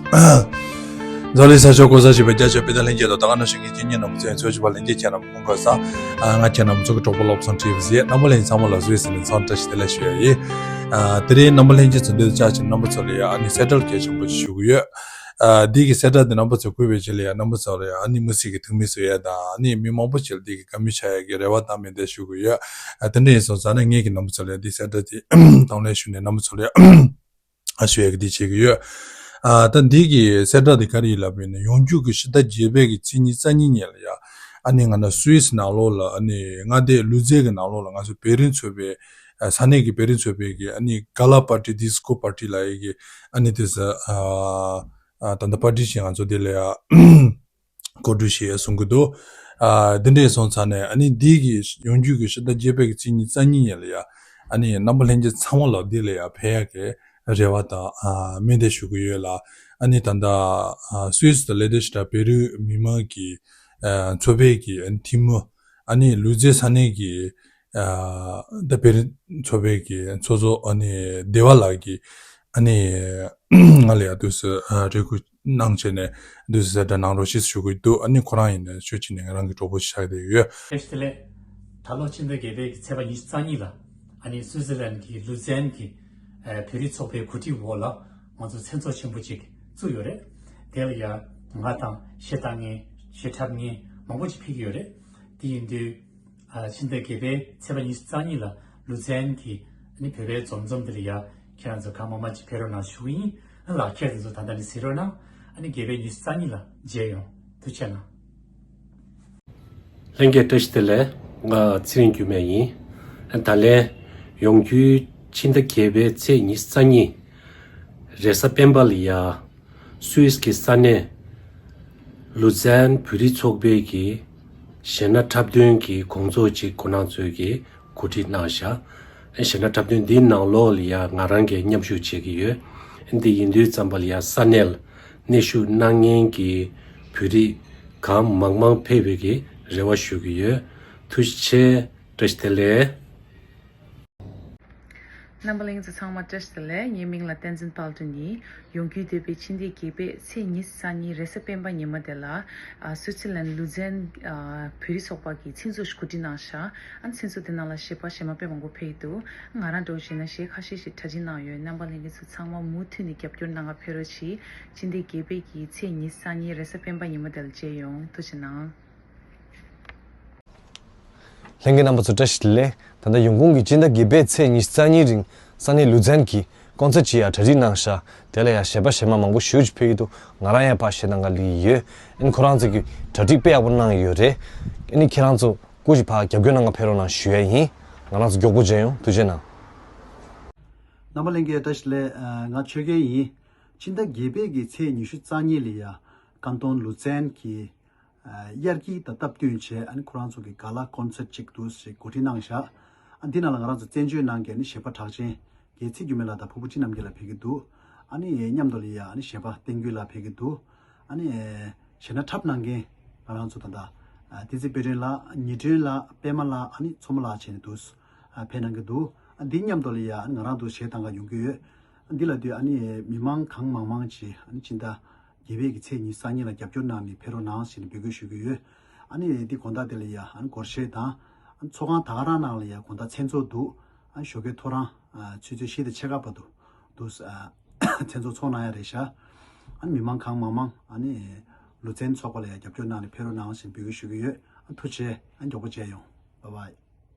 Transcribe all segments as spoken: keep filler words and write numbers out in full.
འཛམ་གླིང་ས་ཕྱོགས་གང་སར་བཞུགས་པའི་རྒྱ་ཆེ་བོད་དང་ལྷན་རྒྱས་དང་ད་ག་ནང་བཞིན་གྱི་ཁྱེད་ཉིད་རྣམས་ཚོས་འཚོལ་ཞིབ་པ་ལྷན་རྒྱས་ཁྱེད་རྣམས་སྐུ་ཁམས་བཟང་། ང་ཁྱེད་རྣམས་ཚོ་གི་གྲོགས་པོ་བློ་བཟང་ཁྲི་བཟི་ཡས་རྣམ་པ་ལྷན་རྒྱས་ཚང་མ་ལ་བཟོད་ཟིན་ནས་ཚང་བཀྲ་ཤིས་བདེ་ལེགས་ཞུ་ཡ་ཡིན། དེ་རིང་རྣམ་པ་ལྷན་རྒྱས་ཚོ་འདི་ལ་བཅར་ཕྱིན་རྣམ་པ་ཚོ་ལ་ཡ་ཨ་ནི་གསལ་བསྒྲགས་གལ་ཆེན་པོ་ཞིག་ཞུ་གི་ཡོད། འདི་གི་གསལ་བསྒྲགས་འདི་རྣམ་པ་ཚོས་གུས་པའི་ཆེད་ལ་ཡ་རྣམ་པ་ཚོ་ལ་ཡ་ཨ་ནི་མི་སེར་གྱི་ཐུགས་སྨོན་གསོ་ཡ་དང་ཨ་ནི་མི་མང་པོ་ཞིག་ལ་འདི་གི་བཀའ་མོལ་ཆགས་ཡ་གི་རེ་བ་དང་སྨོན་འདུན་ཞུ་གི་ཡོད། དེ་འདྲ་ཡིན་སོང་ཙང་ནས་ངེད་ཀྱི་རྣམ་པ་ཚོ་ལ་ཡ་འདི་གསལ་བསྒྲགས་འདི་དང་ལེན་ཞུ་ནས་རྣམ་པ་ཚོ་ལ་ཡ། ཞུ་ཡག་གི་འདི་བྱེད་ཀྱི་ཡོད། ཨ་ད་འདི་གི་གསལ་བསྒྲགས་འདི་ག་རེ་ཡིན་ལབ་པ་ཡིན་ན་ཡོང་རྒྱུ་གི་ཕྱི་ཟླ་བརྒྱད་པའི་གི་ཚེས་ཉི་ཤུ་རྩ་གཉིས་ཉིན་ལ་ཡ། ཨ་ནི་ང་ན་སུད་སི་ནང་ལོགས་ལ་ཨ་ནི་མངའ་སྡེ་ལུ་ཙན་གི་ནང་ལོགས་ལ་ང་ཚོ་བོད་རིགས་ཚོགས་པའི་ཨ་ས་གནས་ཀྱི་བོད་རིགས་ཚོགས་པའི་གི་ཨ་ནི་ག་ལ་པར་ཊི་ཌི་སི་ཀོ་པར་ཊི་ལབ་ཡག་གི་ཨ་ནི་དེ་ས་ཨ་ཨ་ད་ལྟ་པར་ཊི་ཞིག་ང་ཚོ་དེ་ལ་ཡ། གོ་སྒྲིག་བྱས་གསུང་གི་འདུག་ཨ་འདི་འདྲས་སོང་ཙང་ནས་ཨ་ནི་འདི་གི་ཡོང་རྒྱུ་གི་ཕྱི་ཟླ་བརྒྱད་པའི་གི་ཚེས་ཉི་ཤུ་རྩ་གཉིས་ཉིན་ལ་ཡ་ཨ་ནི་རྣམ་པ་ལྷན་རྒྱས་ཚང་མ་ལ་འདི་ལ་ཡ་ཕེབས་ཡག་གི་རེ་བ་དང་ཨ་སྨོན་འདུན་ཞུ་གི་ཡོད་ལ། ཨ་ནི་ད་ལྟ་ཨ་སུད་སི་དང་ལེ་ཏེ་ཤི་ད་བོད་རིགས་མི་མང་གི་ཨ་ཚོགས་པའི་གི་ཨ་ནི་འཐུས་མི་ཨ་ནི་ལུ་ཙན་ས་གནས་ཀྱི་ཨ་ད་བོད་རིགས་ཚོགས་པའི་གི་ཚོགས་གཙོ་ཨ་ནི་བདེ་བ་ལགས་ཀྱིས་ཨ་ནི་ང་ལ་ཡ་དུས་སུ་ཨ་རེ་སྐུལ་གནང་བྱས་ནས་འདུག་སེ་གསལ་བསྒྲགས་གནང་རོགས་ཞེས་ཞུ་གི་འདུག་ཨ་ནི་ཁོ་རང་ཡིན་ན་ཤོད་ཅིག་ནས་ང་རང་གི་གྲོགས་པོ་ཞིག་ཆགས་བསྡད་ཡོད། བཀྲ་ཤིས་བདེ་ལེགས། ད་ལོ་ཕྱི་ཟླ་བརྒྱད་པའི་ཚེས་པ་ཉི་ཤུ་རྩ་གཉིས་ལ་ཨ་ནི་སུའི་ཙི་ལན་གྱི་ལུ་ཙན་གྱི་ཨ་བོད་རིགས་ཚོགས་པའི་གོ་སྒྲིག་འོག་ལ་ང་ཚོ་མཚན་ཚོགས་ཆེན་པོ་ཅིག་བཙུགས་ཡོད་རེད། དེ་ལ་ཡ་ང་དང་གཞས་བཏང་མཁན་གཞས་འཁྲབ་མཁན་མང་པོ་ཅིག་ཕེབས་ཀྱི་ཡོད་རེད། དེ་ཡིན་དུས། ཨ་ཕྱི་ཟླ་བརྒྱད་པའི་ཚེས་པ་ཉི་ཤུ་རྩ་གཉིས་ལ་ལུ་ཙན་གྱི་ཨ་ནི་བོད་པའི་འཛོམས་འཛོམས་འདི་ལ་ཡ་ཁྱེད་རང་ཚོ་གང་མང་མང་ཅིག་ཕེབས་རོགས་གནང་ཞུ་གི་ཡིན། ཨ་ལགས་ཁྱེད་རང་ཚོ་ད་ལྟ་ནས་གཟིགས་རོགས་གནང་། ཨ་ནི་བརྒྱད་པའི་ཉི་ཤུ་རྩ་གཉིས་ལ་མཇལ་ཡོང་། ཐུགས་རྗེ་གནང་། ལྷན་རྒྱས་བཀྲ་ཤིས་བདེ་ལེགས། ང་ཚེ་རིང་འགྱུར་མེད་ཡིན། ཨ་ད་ལན་ཡོང་རྒྱུའི་ཕྱི་ཟླ་བརྒྱད་པའི་ཚེས་ཉི་ཤུ་རྩ་གཉིས་རེས་གཟའ་སྤེན་པ་ལ་ཡ། སུད་སི་གི་ས་གནས་ལུ་ཙན་བོད་རིགས་ཚོགས་པའི་གི་གཞས་སྣ་འཁྲབ་སྟོན་གྱི་དགོང་ཚོགས་ཅིག་ཁོ་རང་ཚོས་ཀྱི་གོ་སྒྲིག་གནང་བཞག་གཞས་སྣ་འཁྲབ་སྟོན་འདིའི་ནང་ལོགས་ལ་ཡ་ང་རང་གིས་མཉམ་ཞུགས་བྱེད་ཀྱི་ཡོད། འདི་ཡིན་དུས་ཙམ་པ་ལ་ཡ་ས་གནས་ལ་གནས་བཞུགས་གནང་མཁན་གྱི་བོད་རིགས་གང་མང་མང་ཕེབས་པའི་གི་རེ་བ་ཞུ་གི་ཡོད། ཐུགས་རྗེ་ཆེ། བཀྲ་ཤིས་བདེ་ལེགས། རྣམ་པ་ལྷན་རྒྱས་ཚོ་ཚང་མ་བཀྲ་ཤིས་བདེ་ལེགས། ངའི་མིང་ལ་བསྟན་འཛིན་དཔལ་སྒྲོན་ཡིན། ཡོང་རྒྱུའི་འདོད་པའི་ཕྱི་ཟླའི་བརྒྱད་པའི་ཚེས་ཉི་ཤུ་རྩ་གཉིས་རེས་གཟའ་སྤེན་པ་ཉི་མ་དེ་ལ་ཨ་སུའི་ཙི་ལན་ལུ་ཙན་ཨ་བོད་རིགས་ཚོགས་པ་གིས་མཚན་ཚོགས་ཤིག་གོ་སྒྲིག་གནང་ཤག་ཨ་མཚན་ཚོགས་དེ་ནང་ལ་གཞས་པ་གཞས་མ་དཔེ་མང་པོ་ཕེབས་ཀྱི་འདུག་ང་རང་འདྲ་བོ་བྱས་ན་གཞས་ཁ་ཤས་ཤིག་གྲ་སྒྲིག་གནང་ཡོད། རྣམ་པ་ལྷན་རྒྱས་ཚོ་ཚང་མ་མུ་མཐུད་ནས་རྒྱབ་སྐྱོར་གནང་ག་ཕེབས་རོགས་གྱིས། ཕྱི་ཟླའི་བརྒྱད་པའི་གི་ཚེས་ཉི་ཤུ་རྩ་གཉིས་རེས་གཟའ་སྤེན་པ་ཉི་མ་དེ་ལ་མཇལ་ཡོང་། ཐུགས་རྗེ་གནང་། ལྷན་རྒྱས་རྣམ་པ་ཚོ་བཀྲ་ཤིས་བདེ་ལེགས། ད་ལྟ་ཡོང་ཁུངས་ཀྱི་སྤྱི་ཟླ་བརྒྱད་པའི་ཚེས་ཉི་ཤུ་རྩ་གཉིས་རིང་ས་གནས་ལུ་ཙན་གྱི་ཀོན་སར་ཊི་ཅིག་ཡ་གྲ་སྒྲིག་གནང་ཤག་དེ་ལ་ཡ་གཞས་པ་གཞས་མ་མང་པོ་ཞེ་པོ་ཅིག་ཕེབས་ཀྱི་འདུག་ང་རང་ཡང་ཕར་གཞས་གནང་ག་སླེབས་ཀྱི་ཡོད། ཨ་ནི་ཁོ་རང་ཚོ་གི་གྲ་སྒྲིག་དཔེ་ཡག་པོ་གནང་ཡོད་རེད། ཨ་ནི་ཁྱེད་རང་ཚོ་སྐུ་ཞིག་ཕར་རྒྱབ་སྐྱོར་གནང་ག་ཕེབས་རོགས་གནང་ཞུ་ཡ་ཡིན། ང་རང་ཚོ་མགྱོགས་པོ་མཇལ་ཡོང་། ཐུགས་རྗེ་གནང་། རྣམ་པ་ལྷན་རྒྱས་བཀྲ་ཤིས་བདེ་ལེགས། ང་ཆོས་རྒྱལ་ཡིན། ཕྱི་ཟླ་བརྒྱད་པའི་གི་ཚེས་ཉི་ཤུ་རྩ་གཉིས་ལ་ཡ་ཀན་ཏོན་ལུ་ཙན་གྱི་དབྱར་སྐྱིད་དང་སྟབས་བསྟུན་བྱས་ཨ་ནི་ཁོ་རང་ཚོ་གི་ག་ལ་ཀོན་སར་ཊི་ཅིག་འདུག་ཞེས་གོ་སྒྲིག་གནང་བཞག་ཨ་འདི་ནང་ལ་ང་རང་ཚོ་བཙན་བྱོལ་ནང་གི་ཨ་ནི་གཞས་པ་གྲགས་ཅན་རྒྱལ་ཚེ་འགྱུར་མེད་ལགས་དང་ཕུར་བུ་ཁྲི་རྣམ་རྒྱལ་ལགས་ཕེབས་ཀྱི་འདུག་ཨ་ནི་མཉམ་དུ་ལ་ཡ་ཨ་ནི་གཞས་པ་བསྟན་རྒྱུན་ལགས་ཕེབས་ཀྱི་འདུག་ཨ་ནི་གཞས་སྣ་འཁྲབ་གནང་མཁན་ང་རང་ཚོ་ད་ལྟ་བསྟན་འཛིན་དཔལ་སྒྲོན་ལགས། ཉི་སྒྲོན་ལགས། པད་མ་ལགས། ཨ་ནི་མཚོ་མོ་ལགས་བྱས་ནས་འདུག་ཕེབས་གནང་གི་འདུག་ཨ་འདི་མཉམ་དུ་ལ་ཡ་ཨ་ནི་ང་རང་ཚོ་གཞས་གཏང་ག་ཡོང་གི་ཡོད། ཨ་འདི་ལ་དུས་ཨ་ནི་མི་མང་གང་མང་མང་ཅིག་ཨ་ནི་སྤྱི་ཟླ་བརྒྱད་པའི་གི་ཚེས་ཉི་ཤུ་རྩ་གཉིས་ལ་རྒྱབ་སྐྱོར་གནང་ནས་ཕེབས་རོགས་གནང་ཞེས་ནས་འབོད་སྐུལ་ཞུ་གི་ཡོད། ཨ་ནི་འདི་དགོང་དག་དེ་ལ་ཡ་ཨ་ནི་སྒོར་གཞས་དང་ཨ་ནི་ཚོགས་ཁང་ད་ག་རང་ནང་ལ་ཡ་དགོང་དག་མཚན་ཚོགས་འདུག་ཨ་ནི་ཞོགས་ཀའི་ཐོ་རངས་ཨ་ཆུ་ཚོད་བཞི་དང་ཕྱེད་ཀ་བར་དུ་འདུག་ཨ་མཚན་ཚོགས་ཚོགས་གནང་ཡ་རེད་ཤག་ཨ་ནི་མི་མང་གང་མང་མང་ཨ་ནི་ལུ་ཙན་ཚོགས་པ་ལ་ཡ་རྒྱབ་སྐྱོར་གནང་ནས་ཕེབས་རོགས་གནང་ཞེས་འབོད་སྐུལ་ཞུ་གི་ཡོད། ཨ་ཐུགས་རྗེ་ཆེ། ཨ་མགྱོགས་པོ་མཇལ་ཡོང་། བྷའི་བྷའི།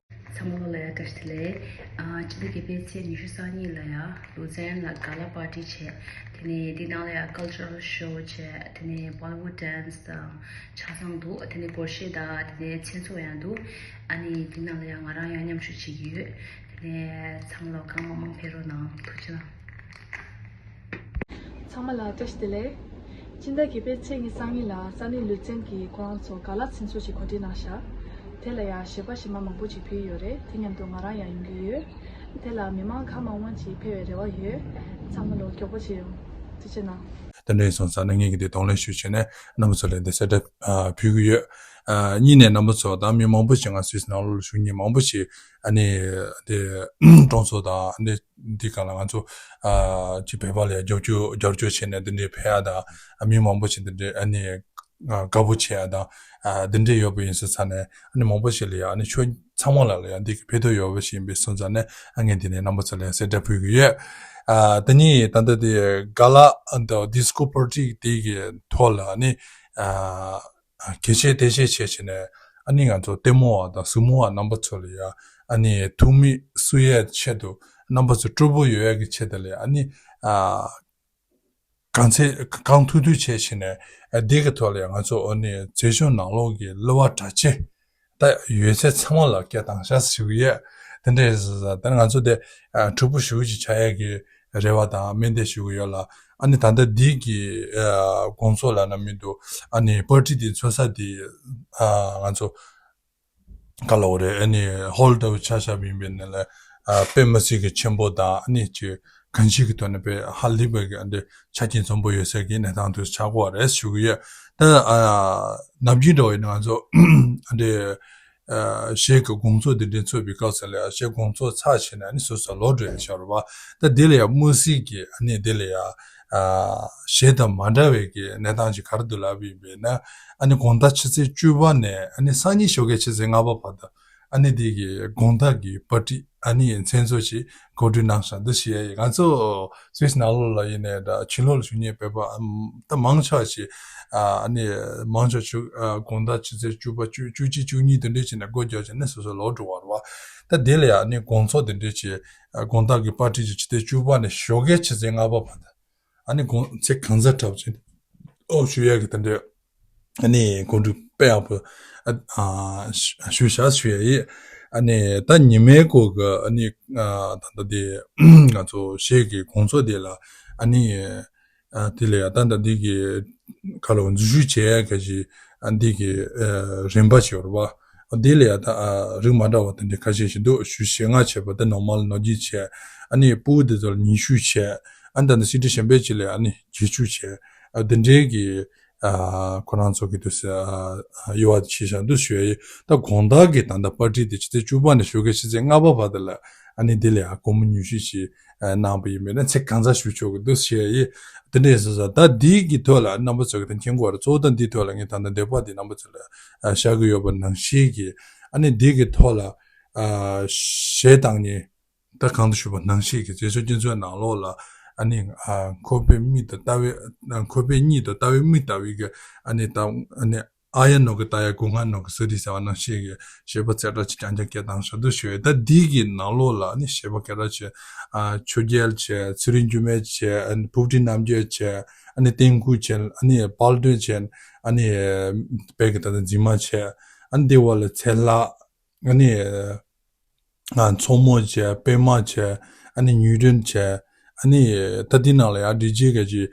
ཚང་མ་ལ་ཡ་བཀྲ་ཤིས་བདེ་ལེགས། ཨ་སྤྱི་ཟླ་བརྒྱད་པའི་ཚེས་ཉི་ཤུ་རྩ་གཉིས་ལ་ཡ་ལུ་ཙན་ལ་ག་ལ་པར་ཊི་བྱས། དེ་ནས་འདི་ནང་ལ་ཡ་ཀལ་ཅར་རལ་ཤོ་བྱས། དེ་ནས་བོ་ལི་ཝུཌ་ཌན་སི་དང་ཆ་ཚང་འདུག་དེ་ནས་སྒོར་གཞས་དང་དེ་ནས་མཚན་ཚོགས་ཡང་འདུག་ཨ་ནི་འདི་ནང་ལ་ཡ་ང་རང་ཡང་མཉམ་ཞུགས་བྱེད་ཀྱི་ཡོད། དེ་ནས་ཚང་མ་ལ་གང་མང་མང་ཕེབས་རོགས་གནང་། ཐུགས་རྗེ་གནང་། ཚང་མ་ལ་བཀྲ་ཤིས་བདེ་ལེགས། སྤྱི་ཟླ་བརྒྱད་པའི་ཚེས་ཉི་ཤུ་རྩ་གཉིས་ལ་ས་གནས་ལུ་ཙན་གྱིས་ཁོ་རང་ཚོ་ག་ལ་མཚན་ཚོགས་ཤིག་གོ་སྒྲིག་གནང་ཤག་དེ་ལ་ཡང་གཞས་པ་གཞས་མ་མང་པོ་ཅིག་ཕེབས་ཡོད་རེད། དེ་མཉམ་དུ་ང་རང་ཡང་ཡོང་གི་ཡོད། དེ་ལ་མི་མང་གང་མང་མང་ཅིག་ཕེབས་པའི་རེ་བ་ཡོད། ཚང་མ་ལ་མགྱོགས་པོ་བྱེད་ཡོང་། ཐུགས་རྗེ་གནང་། དེ་འདྲ་ཡིན་སོང་ཙང་ནས་ངས་ཀྱི་དེ་གདོང་ལེན་ཞུ་བྱས་ནས་རྣམ་པ་ཚོ་ལ་འདི་གསལ་བསྒྲགས་ཨ་ཕུལ་གྱི་ཡོད། ཨ་གཉིས་ནས་རྣམ་པ་ཚོ་དང་མི་མང་པོ་ཞིག་ང་སུད་སི་ནང་ལོགས་ལ་བཞུགས་མཁན་མང་པོ་ཞིག་ཨ་ནི་དེ་གྲོང་ཚོ་དང་ཨ་ནི་འདི་ག་ལ་ང་ཚོ་ཨ་ཅིག་བོད་པ་ལ་རྒྱབ་སྐྱོར་རྒྱབ་སྐྱོར་བྱས་ནས་འདི་འདྲའི་ཕེབས་ཡ་དང་ཨ་མི་མང་པོ་ཞིག་འདི་འདྲའི་ཨ་ནི་ཨ་དགའ་པོ་བྱེད་ཡ་དང་ཨ་འདི་འདྲའི་ཡོད་པ་ཡིན་ས་ཚ་ནས་ཨ་ནི་མང་པོ་ཞིག་ལ་ཡ་ཨ་ནི་ཆོས་ཚང་མ་ལ་ལ་ཡང་འདི་གི་ཕན་ཐོགས་ཡོད་པ་ཞིག་ཡིན་པའི་སོང་ཙང་ནས་ཨ་ངས་འདི་ནས་རྣམ་པ་ཚོ་ལ་གསལ་བསྒྲགས་ཕུལ་གྱི་ཡོད། ཨ་དེ་ནས་ད་ལྟ་དེ་ག་ལ་ཨ་འདི་ཌི་སི་ཀོ་པར་ཊི་དེ་གི་ཐོག་ལ་ཨ་ནི་ཨ་གལ་ཆེ་དེ་ཆེ་བྱས་བྱས་ནས་ཨ་ནི་ང་ཚོ་ལྟད་མོ་བ་དང་གཟིགས་མོ་བ་རྣམ་པ་ཚོ་ལ་ཡང་ཨ་ནི་ཐུགས་མི་གསོ་ཡས་ཆེད་དུ་རྣམ་པ་ཚོ་སྤྲོ་པོ་ཡོད་ཡས་ཀྱི་ཆེད་དུ་ལ་ཡང་ཨ་ནི་ཨ། གང་ཚེ་གང་ཐུབ་ཐུབ་བྱས་ཕྱིན་ནས་ཨ་འདི་གི་ཐོག་ལ་ང་ཚོ་ཨ་ནི་མཛེས་ལྗོངས་ནང་ལོགས་ཀྱི་གླུ་བ་གྲྭ་ཆས་ད་ཡོད་ཚད་ཚང་མ་ལ་སྐད་བཏང་ཤག་ཞུ་གི་ཡོད། དེ་འདྲ་ཡིན་ཙང་ད་ང་ཚོ་དེ་ཨ་འཁྲུག་པོ་ཞེ་པོ་ཅིག་ཆགས་ཡས་ཀྱི་རེ་བ་དང་སྨོན་འདུན་ཞུ་གི་ཡོད་ལ། ཨ་ནི་ད་ལྟ་འདི་གི་ཨ་དགོང་ཚོགས་ལ་ན་མི་འདུག་ཨ་ནི་པར་ཊི་འདི་འཚོགས་ས་འདི་ཨ་ང་ཚོ་ག་ལ་འོ་རེད། ཨ་ནི་ཧོལ་ལྟ་བུ་ཆ་བཞག་པ་ཡིན་པའི་ནང་ལ་ཨ་དཔེ་མི་སྲིད་ཀྱི་ཆེན་པོ་དང་ཨ་ནི་ཅིག་གང་ཅིའི་གི་ཐོག་ནས་དཔེ་ཧ་ལས་པའི་གི་ཨ་འདི་ཆ་རྐྱེན་འཛོམས་པོ་ཡོད་ས་གི་གནས་སྟངས་དུ་ཆགས་ཀྱི་ཡོད་རེད་ཞུ་གི་ཡོད། ད་ཨ་ནམ་རྒྱུན་འདྲ་བོ་ཡིན་ན་ང་ཚོ་ཨ་འདི་ཨ་གཞས་ཀྱི་དགོང་ཚོགས་འདི་འདྲའི་འཚོགས་པའི་སྐབས་སུ་ལ་ཡ་གཞས་དགོང་ཚོགས་ཚར་ཕྱིན་ནས་ཨ་ནི་སོ་སོ་ལོག་འགྲོ་ཡ་ཆགས་རེད་པ། ད་འདི་ལ་ཡ་དམིགས་བསལ་གྱི་ཨ་ནི་འདི་ལ་ཡ་ཨ་གཞས་དང་མ་འདྲ་བའི་གི་གནས་སྟངས་ཅིག་ག་རེ་འདུག་ལབ་པ་ཡིན་པས་ན། ཨ་ནི་དགོང་དག་ཕྱི་ཚེས་བཅུ་པ་ནས་ཨ་ནི་སང་ཉིན་ཞོགས་ཀས་ཕྱི་ཚེས་ལྔ་པ་བར་དུ་ཨ་ནི་འདི་གི་དགོང་དག་གི་པར་ཊི་ཨ་ནི་མཚན་གསོལ་ཞིག་གོ་སྒྲིག་གནང་ཤག་འདུག་ཞུ་ཡ་ཡིན། ང་ཚོ་སུད་སི་ནང་ལོགས་ལ་ཡིན་ནའི་འདྲ་ཕྱི་ལོགས་ལ་བཞུགས་མཁན་བོད་པ་ཨམ་ད་མང་ཆེ་བ་ཞིག་ཨ་ནི་མང་ཆེ་བ་ཆུ་ཨ་དགོང་དག་ཕྱི་ཚེས་བཅུ་པ་བཅུ་བཅུ་གཅིག་བཅུ་གཉིས་དེ་འདྲས་བྱས་ནས་སྒོ་རྒྱག་བྱས་ནས་སོ་སོ་ལོག་འགྲོ་བ་རེད་པ། ད་དེ་ལ་ཡ་ཨ་ནི་དགོང་ཚོགས་དེ་འདྲས་བྱས་ཨ་དགོང་དག་གི་པར་ཊི་ཅིག་ཕྱི་ཚེས་བཅུ་པ་ནས་ཞོགས་ཀས་ཕྱི་ཚེས་ལྔ་པ་བར་དུ། ཨ་ནི་གོང་ཚེ་གང་ཟག་གྲབས་ཅན་ཨོ་ཞུ་ཡ་གི་དེ་འདྲའི་ཨ་ནི་གོ་སྒྲིག་དཔེ་ཡག་པོ་ཨ་ཨ་ཞུ་ཞུ་བྱ་ཞུ་ཡ་ཡིན། ཨ་ནི་ད་ཉི་མའི་སྐོར་གི་ཨ་ནི་ཨ་ད་ལྟ་དེ་ང་ཚོ་གཞས་ཀྱི་དགོང་ཚོགས་དེ་ལ་ཨ་ནི་ཨ་དེ་ལ་ཡ་ད་ལྟ་འདི་གི་ག་ལ་འཛུལ་ཞུགས་བྱེད་ཡ་ག་ཅི་ཨ་འདི་གི་ཨ་རིམ་པ་ཞིག་ཡོད་རེད་པ། དེ་ལ་ཡ་ད་ཨ་རིགས་མ་འདྲ་བ་དེ་འདྲའི་ཁ་ཤས་ཤིག་འདུག་ཞུ་ཞེ་ལྔ་བྱས་པ་དེ་ནོར་མལ་ནོར་རྒྱུན་བྱས། ཨ་ནི་ཕྲུ་གུ་དེ་ཚོ་ལ་ཉི་ཤུ་བྱས། ཨ་ནི་ད་ནི་སི་ཊི་གཞན་པའི་ཅིག་ལ་ཨ་ནི་བརྒྱད་ཅུ་བྱས། ཨ་དེ་འདྲའི་གི་ཨ་ཁོ་རང་ཚོ་གི་དུས་སུ་ཨ་ཨ་ཡོད་པ་ཤེས་བྱ་འདུག་ཞུ་ཡ་ཡིན། ད་དགོང་དག་གི་ད་ལྟ་པར་ཊི་དེ་ཕྱི་ཚེས་བཅུ་པ་ནས་ཞོགས་ཀའི་ཕྱི་ཚེས་ལྔ་པ་བར་དུ་ལ་ཨ་ནི་དེ་ལ་ཡ་སྒོར་མོ་ཉི་ཤུ་ཞིག་ཨ་གནང་བ་ཡིན་པས་ན་ཚེ་གང་ཚ་ཞུ་ཆོག་གི་འདུག་ཞུ་ཡ་ཡིན། དེ་འདྲ་ཡིན་ས་ས་ད་འདི་གི་ཐོག་ལ་རྣམ་པ་ཚོ་གི་ད་མཁྱེན་གོ་རེད། གཙོ་བོ་ད་འདིའི་ཐོག་ལ་ངས་ད་ལྟ་འདོད་པ་འདི་རྣམ་པ་ཚོ་ལ་ཨ་བཤད་གི་ཡོད་པ་ནང་བཞིན་གི་ཨ་ནི་འདི་གི་ཐོག་ལ་ཨ་གཞས་བཏང་མཁན། ད་གང་དུ་ཞུས་པ་ནང་བཞིན་གྱི་བཙན་བྱོལ་སྤྱི་ཚོགས་ནང་ལོགས་ལ་ཨ་ནི་ཨ་ཁོ་པའི་མིག་ཏུ་ལྟ་བའི་ཨ་ཁོ་པའི་གཉིད་དུ་ལྟ་བའི་མིག་ལྟ་བུའི་གི་ཨ་ནི་ད་ཨ་ནི་ཨ་ཡ་ནོར་གི་ད་ཡ་སྒོ་ང་ནོར་གི་ཟེར་དེ་ཟེར་བ་ནང་བཞིན་གྱི་གཞས་པ་རྩེ་གྲ་ཅིག་རྐྱང་རྐྱང་སྐད་བཏང་ཤག་འདུག་ཞུ་ཡས། ད་འདི་གི་ནང་ལོགས་ལ་ཨ་ནི་གཞས་པ་སྐད་གྲགས་ཆེ་ཨ་ཆོས་རྒྱལ་ཆེ་ཚེ་རིང་འགྱུར་མེད་ཆེ་ཨ་ནི་ཕུར་བུ་ཁྲིད་རྣམ་རྒྱལ་ཆེ་ཨ་ནི་བསྟན་ཁུག་ཆེ་ཨ་ནི་དཔལ་སྒྲོན་ཆེ་ཨ་ནི་བོད་ཀྱི་ད་ལྟ་འཛིན་མ་ཆེ་ཨ་ནི་དེ་བ་ལ་ཚེ་ལྷ་ཨ་ནི། ང་མཚོ་མོ་བྱས། པད་མ་བྱས། ཨ་ནི་ཉུལ་ཀྲན་བྱས། ཨ་ནི་ད་དེའི་ནང་ལ་ཡང་ཌི་ཇེ་ག་ཅི་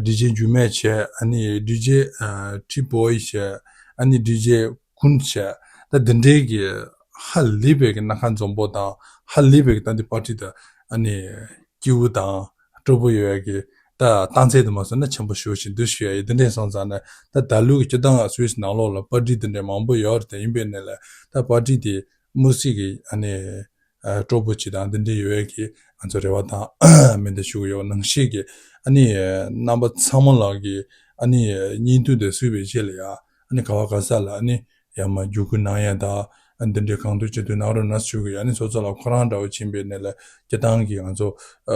ཌི་ཇེ་འགྱུར་མེད་བྱས། ཨ་ནི་ཌི་ཇེ་ཨ་ཁྲི་བོའི་བྱས། ཨ་ནི་ཌི་ཇེ་ཀུན་བྱས། ད་དེ་འདྲའི་གི་ཧ་ལས་པའི་གི་སྣ་ཁ་འཛོམས་པོ་དང་ཧ་ལས་པའི་གི་ད་འདི་པར་ཊི་དང་ཨ་ནི་སྐྱིད་པོ་དང་སྤྲོ་པོ་ཡོད་ཡ་གི་ད་རྟགས་མཚན་དུ་མ་སོང་ན་ཆེན་པོ་ཞེ་པོ་ཞིག་འདུག་ཞུ་ཡ་ཡིན། དེ་འདྲས་སོང་ཙང་ནས་ད་ད་ལོའི་གི་སྤྱིར་བཏང་སུད་སི་ནང་ལོགས་ལ་པར་ཊི་དེ་འདྲས་མང་པོ་ཡོད་རེད། དེ་ཡིན་པའི་ནས་ལ་ད་པར་ཊི་དེ། དམིགས་བསལ་གྱི་ཨ་ནི་ཨ་སྤྲོ་པོ་ཅིག་དང་འདི་འདྲའི་ཡོད་ཡས་ཀྱི་ང་ཚོ་རེ་བ་དང་སྨོན་འདུན་ཞུ་གི་ཡོད། ནང་བཞིན་གྱི་ཨ་ནི་རྣམ་པ་ཚང་མ་ལགས་ཀྱི་ཨ་ནི་བརྙན་ཐུང་དེ་བཟོས་པའི་རྗེས་ལ་ཡ་ཨ་ནི་ག་བ་ག་ས་ལ་ཨ་ནི་ཡར་མར་བརྒྱུད་སྐུར་གནང་ཡས་དང་ཨ་འདི་འདྲའི་གང་ཐུབ་ཅི་ཐུབ་གནང་རོགས་གནང་ཞུ་གི་ཡོད། ཨ་ནི་སོ་སོ་ལ་ཁོ་རང་འདྲ་བོ་ཕྱིན་པའི་ནས་ལ་སྤྱིར་བཏང་གི་ང་ཚོ་ཨ།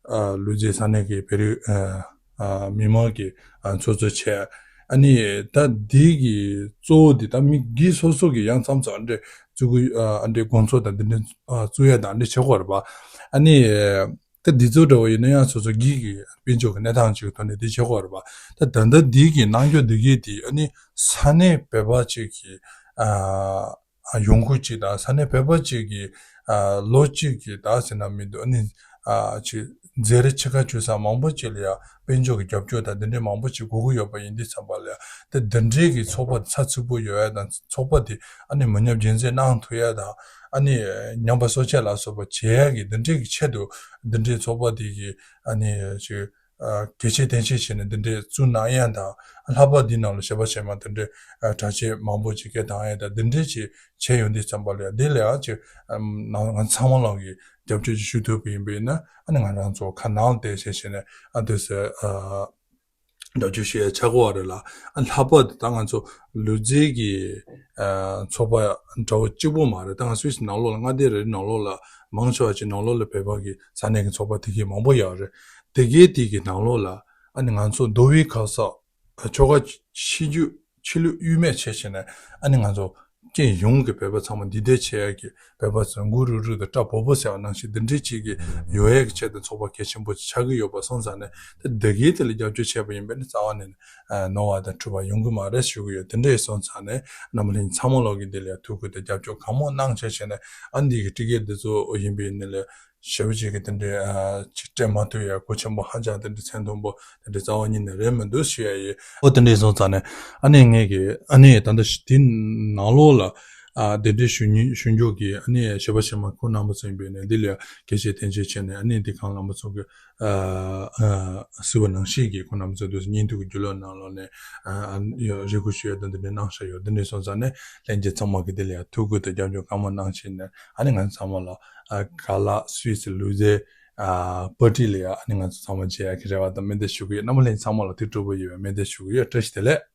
ཨ་ལུས་རྩལ་ས་གནས་ཀྱི་བོད་རིགས་ཨ་ཨ་མི་མང་གི་ཨ་ཚོགས་གཙོ་བྱས། ཨ་ནི་ད་འདི་གི་གཙོ་བོ་འདི་ད་མི་སྒེར་སོ་སོ་གི་ཡང་མཚམས་མཚམས་ཨ་འདྲས་བཙུགས་ཨ་འདྲས་དགོང་ཚོགས་དང་འདི་འདྲས་ཨ་བཙུགས་ཡ་དང་འདྲས་བྱེད་དགོས་རེད་པ། ཨ་ནི་ད་འདི་ཚོ་འདྲ་བོ་ཡིན་ན་ཡང་སོ་སོ་སྒེར་གྱི་དཔལ་འབྱོར་གྱི་གནས་སྟངས་ཅིག་གི་ཐོག་ནས་འདི་བྱེད་དགོས་རེད་པ། ད་ད་ལྟ་འདི་གི་གནང་སྐྱོར་འདི་གས་འདི་ཨ་ནི་ས་གནས་བོད་པ་ཅིག་གི་ཨ། ཡོང་སྒོ་གཅིག་དང་ས་གནས་བོད་པ་གཅིག་གི་ལོ་གཅིག་གི་ད་ཟེར་ན་མི་འདུག་ཨ་ནི་ཅིག་མཛད་རིམ་ཆེ་ཁག་བྱེད་ས་མང་པོ་ཅིག་ལ་ཡང་དཔལ་འབྱོར་གྱི་རྒྱབ་སྐྱོར་དང་འདི་འདྲའི་མང་པོ་ཅིག་དགོས་ཀྱི་ཡོད་པ་ཡིན་དུས་ཙམ་པ་ལ་ཡང་དེ་འདི་འདྲའི་གི་ཚོགས་པ་ཚགས་ཚུད་པོ་ཡོད་ཡ་དང་ཚོགས་པ་དེ་ཨ་ནི་མི་ཉམས་རྒྱུན་འཛིན་གནང་ཐུབ་ཡ་དང་ཨ་ནི་ཉམས་པ་གསོ་དཔྱད་ལ་སོགས་པ་བྱེད་ཡ་གི་འདི་འདྲའི་གི་ཆེད་དུ་འདི་འདྲའི་ཚོགས་པ་དེ་གི་ཨ་ནི་ཅིག་ཨ་གལ་ཆེ་གཏན་ཆེ་བྱས་ནས་འདི་འདྲའི་བཙུགས་གནང་ཡ་དང་། ལྷག་པར་འདི་ནང་ལ་ཞལ་པར་ཕྱེད་མ་དེ་འདྲའི་ཨ་གྲ་ཆས་མང་པོ་ཅིག་སྐད་བཏང་ཡ་དང་། འདི་འདྲའི་ཅིག་བྱས་ཡོང་དུས་ཙམ་པ་ལ་ཡ་འདི་ལ་ཡ་ཅིག་ང་ང་ཚང་མ་ལོག་གིས་རྒྱབ་སྐྱོར་ཅིག་ཞུ་ཐུབ་པ་ཡིན་པ་ཡིན་ན། ཨ་ནི་ང་རང་ཚོ་ཁ་ནང་ལ་བལྟས་བྱས་བྱས་ནས་ཨ་འདི་ཟེར་ཨ། འདྲ་བཅུ་ཞེས་ཆགས་ཀྱི་ཡོད་རེད་ལ། ཨ་ལྷག་པར་དུ་ད་ང་ཚོ་ལུས་རྩལ་གྱི་ཨ་ཚོགས་པ་འདྲ་བོ་གཅིག་པོ་མ་རེད། ད་ང་སུད་སི་ནང་ལོགས་ལ། མངའ་སྡེ་རེ་རེ་ནང་ལོགས་ལ་མང་ཆེ་བ་ཅིག་ནང་ལོགས་ལ་བོད་པ་གི་ས་གནས་ཀྱི་ཚོགས་པ་དེ་གའི་མང་པོ་ཡོད་རེད། དེ་གའི་དེ་གི་ནང་ལོགས་ལ་ཨ་ནི་ང་ཚོ་མདོ་དབུས་ཁ་གསབ་ཆོལ་ཁ་ཕྱི་རྒྱུད་ཆོས་ལུགས་དབྱེར་མེད་བྱས་བྱས་ནས། ཨ་ནི་ང་ཚོ་སྐྱོན་ཡོང་གི་བོད་པ་ཚང་མ་འདི་འདྲ་བྱེད་ཡ་གི་བོད་པ་ཚོ་མགོ་རུག་རུག་དང་སྐྲ་བོ་བོ་ཟེར་བ་ནང་བཞིན་འདི་འདྲའི་ཅིག་གི་ཡོང་ཡ་གི་ཆེད་དུ་ཚོགས་པ་གལ་ཆེན་པོ་ཆགས་ཀྱི་ཡོད་པ་སོང་ཙང་ནས། དེ་འདི་གའི་དེ་ལ་རྒྱབ་སྐྱོར་བྱས་པ་ཡིན་པས་ན་རྩ་བ་ནས་ནོར་བ་དང་འཁྲུལ་བ་ཡོང་གི་མ་རེད་ཞུ་གི་ཡོད། དེ་འདྲ་ཡིན་སོང་ཙང་ནས་རྣམ་པ་ལྷན་རྒྱས་ཚང་མ་ལོག་གིས་འདི་ལ་ཡ་ཐུགས་ཁུར་དང་རྒྱབ་སྐྱོར་གང་མང་གནང་བྱས་བྱས་ནས། ཨ་འདི་གི་ཊི་ཀེ་ཊི་འདི་ཚོ་ཡིན་པས་ནི་ལས་ཞེ་པོ་ཅིག་གི་དེ་འདྲའི་ཨ་ཅིག་སྤྲད་མ་ཐུབ་ཡ། གོ་ཆེན་པོ་ཧ་ཅང་དེ་འདྲའི་མཚན་མཐུན་པོ་དེ་འདྲའི་རྩ་བ་ཉིད་ནས་རེད་མི་འདུག་ཞུ་ཡ་ཡིན། ཨོ་དེ་འདྲ་ཡིན་སོང་ཙང་ནས་ཨ་ནི་ངས་ཀྱི་ཨ་ནི་ད་ལྟ་ཞི་དེ་ནང་ལོགས་ལ་ཨ་དེ་འདྲའི་ཞུ་ཉན་ཞུ་འཇོག་གི་ཨ་ནི་ཞེ་པོ་ཞེ་མ་ཁོང་རྣམ་པ་ཚོ་ཡིན་པས་ནས་འདི་ལ་ཡ་གལ་ཆེ་གཏན་ཆེ་བྱས་ནས། ཨ་ནི་འདི་གང་རྣམ་པ་ཚོ་གི་ཨ་ཨ་ཟེར་བ་ནང་བཞིན་གྱི་ཁོང་རྣམ་པ་ཚོ་དུས་སུ་བརྙན་ཐུང་གི་བརྒྱུད་ལམ་ནང་ལོགས་ནས་ཨ་ཨ་ཡ་རེ་སྐུལ་ཞུ་ཡ་དང་དེ་འདྲའི་གནང་བཞག་ཡོད། དེ་འདྲ་ཡིན་སོང་ཙང་ནས་ལྷན་རྒྱས་ཚང་མ་གི་དེ་ལ་ཡ་ཐུགས་ཁུར་དང་རྒྱབ་སྐྱོར་གང་མང་གནང་བྱས་ནས། ཨ་ནི་ང་ཚོ་ཚང་མ་ལ་ཨ་ག་ལ་སུད་སི་ལུས་རྩལ་ཨ་པར་ཊི་ལ་ཡ་ཨ་ནི་ང་ཚོ་ཚང་མ་མཇལ་ཡ་གི་རེ་བ་དང་སྨོན་འདུན་ཞུ་གི་ཡོད། རྣམ་པ་ལྷན་རྒྱས་ཚང་མ་ལ་དུས་དྲོ་པོ་ཡོད་པའི་སྨོན་འདུན་ཞུ་གི་ཡོད། བཀྲ་ཤིས་བདེ་ལེགས།